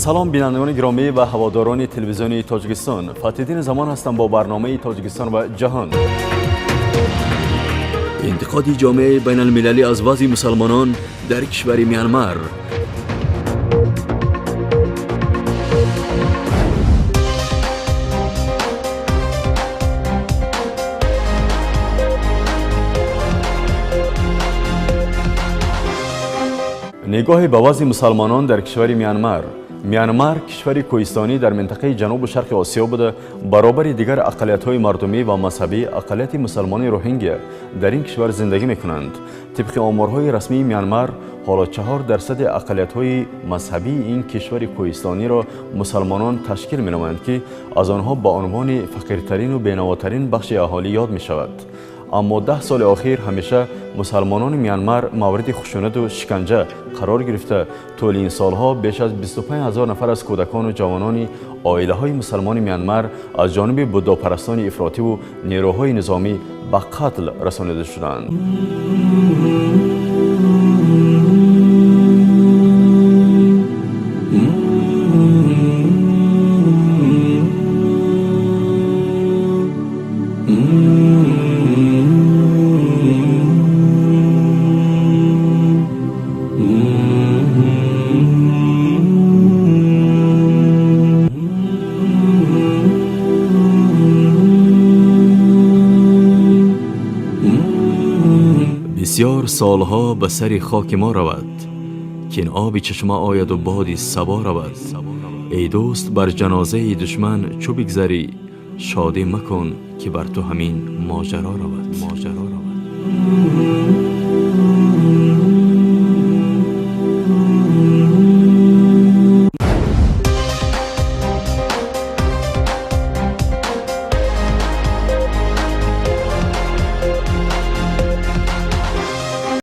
Салом, бинандагони гиромӣ ва ҳаводорони телевизиони Тоҷикистон. Фатҳиддини Замон ҳастам бо барномаи Тоҷикистон ва ҷаҳон. Интиқоди ҷомеаи байналмилалӣ аз вазъи мусалмонон дар кишвари Мянмар. Нигоҳе ба вазъи мусалмонон дар кишвари Мянмар. Мянмар кишвари кӯҳистонӣ дар минтақаи ҷанубу шарқи Осиё буда, баробари дигар ақаллиятҳои мардумӣ ва мазҳабӣ ақаллияти мусалмони роҳингия дар ин кишвар зиндагӣ мекунанд. Тибқи оморҳои расмии Мянмар, ҳоло 4% ақаллиятҳои мазҳабии ин кишвари кӯҳистониро мусалмонон ташкил менамоянд, ки аз онҳо ба унвони фақиртарину бенавотарин бахши аҳолӣ ёд мешавад. Аммо 10 соли охир ҳамеша мусалмонони Мянмар мавриди хушунату шиканҷа қарор гирифта, тӯли ин солҳо беш аз 25 ҳазор нафар аз кӯдакону ҷавонони оилаҳои мусалмони Мянмар аз ҷониби буддопарастони ифротиву нерӯҳои низомӣ ба қатл расонида шуданд. Бисёр солҳо ба сари хоки мо равад, ки ин оби чашма ояду боди сабо равад. Эй дӯст, бар ҷанозаи душман чӯ бигзарӣ, шодӣ макун, ки бар ту ҳамин моҷаро равад, моҷаро равад.